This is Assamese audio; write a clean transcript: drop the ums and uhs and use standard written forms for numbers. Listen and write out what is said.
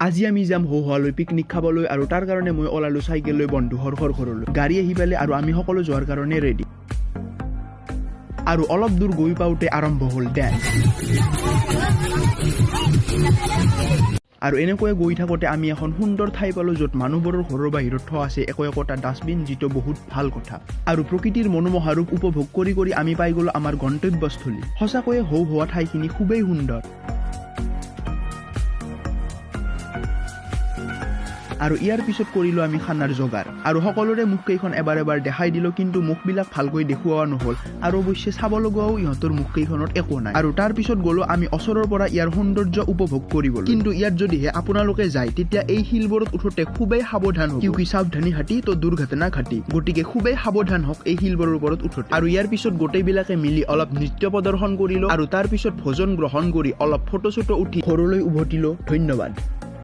আজি আমি যাম হৌহালৈ পিকনিক খাবলৈ আৰু তাৰ কাৰণে মই ওলালো চাইকেল লৈ বন্ধু হৰ্ষৰ ঘৰলৈ। গাড়ী আহি পালে আৰু আমি সকলো যোৱাৰ কাৰণে ৰেডি। আৰু অলপ দূৰ গৈ পাওঁতে আৰম্ভ হ'ল ডেন্স। আৰু এনেকৈয়ে গৈ থাকোঁতে আমি এখন সুন্দৰ ঠাই পালোঁ, য'ত মানুহবোৰৰ ঘৰৰ বাহিৰত থোৱা আছে একো একোটা ডাষ্টবিন, যিটো বহুত ভাল কথা। আৰু প্ৰকৃতিৰ মনোমোহা ৰূপ উপভোগ কৰি কৰি আমি পাই গ'লো আমাৰ গন্তব্যস্থলী। সঁচাকৈয়ে হৌ হোৱা ঠাইখিনি খুবেই সুন্দৰ। আৰু ইয়াৰ পিছত কৰিলোঁ আমি খানাৰ যোগাৰ আৰু সকলোৰে মুখকেইখন এবাৰ এবাৰ দেখাই দিলোঁ, কিন্তু মুখবিলাক ভালকৈ দেখুওৱা নহ'ল। আৰু অৱশ্যে চাব লগাও ইহঁতৰ মুখকেইখনত একো নাই। আৰু তাৰ পিছত গ'লো আমি ওচৰৰ পৰা ইয়াৰ সৌন্দৰ্য উপভোগ কৰিবলৈ। কিন্তু ইয়াত যদিহে আপোনালোকে যায়, তেতিয়া এই শিলবোৰত উঠোতে খুবেই সাৱধান হ'ব, কিউকি সাৱধানী হাতী তো দুৰ্ঘটনা ঘাটি। গতিকে খুবেই সাৱধান হওক এই শিলবোৰৰ ওপৰত উঠোতে। আৰু ইয়াৰ পিছত গোটেইবিলাকে মিলি অলপ নৃত্য প্ৰদৰ্শন কৰিলোঁ আৰু তাৰ পিছত ভোজন গ্ৰহণ কৰি অলপ ফটো চটো উঠি ঘৰলৈ উভতিলো। ধন্যবাদ।